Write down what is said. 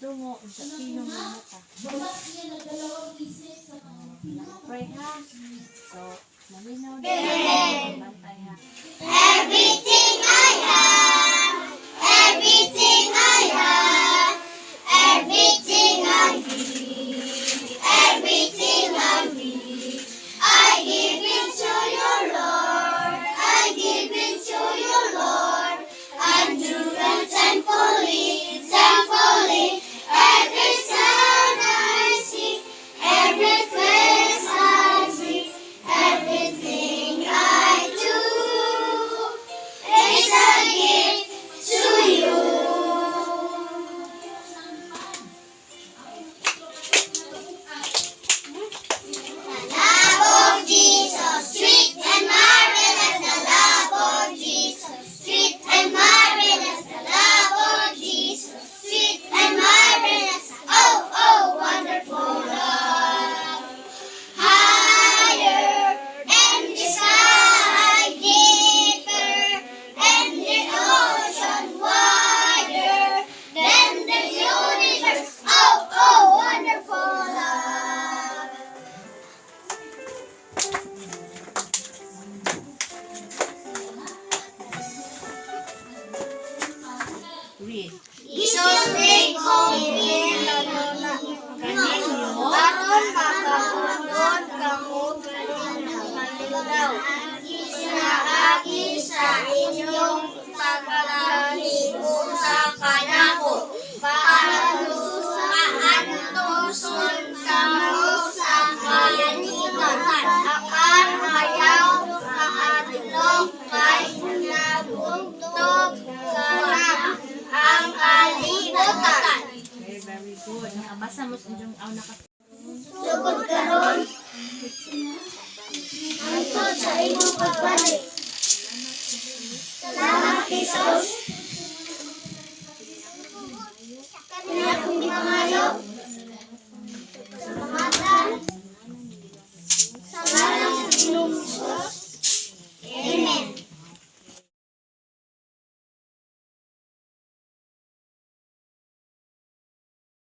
Dungo, sa pinong nga mata. Pray ha. So, malinaw din. Bantay ha. Everything I have, everything I have, everything I be, everything I be, I give it to you, Lord. I give it to you, Lord. I'm driven thankfully, thankfully. Every sound I see, every face I see, everything I do is a gift to you. The love of Jesus, sweet and marvelous, the love of Jesus, sweet and marvelous, the love of Jesus, sweet and marvelous, oh, wonderful love. Higher than the sky, deeper than the ocean, wider than the universe. Oh, wonderful love. Read. Gisulti ko Kaninyo, aron makapunon kamo malinaw pinaagi sa inyong pagkahiusa kanako. Paantuson kamo sa kalibutan. Apan ayaw kahadlok kay nagutob ko na ang kalibutan. Very, very good. Nakabasa mo sa inyong aw naka Sugod karon hangtod sa imong pagbalik. Salamat, Jesus. Kani akong gipangayo.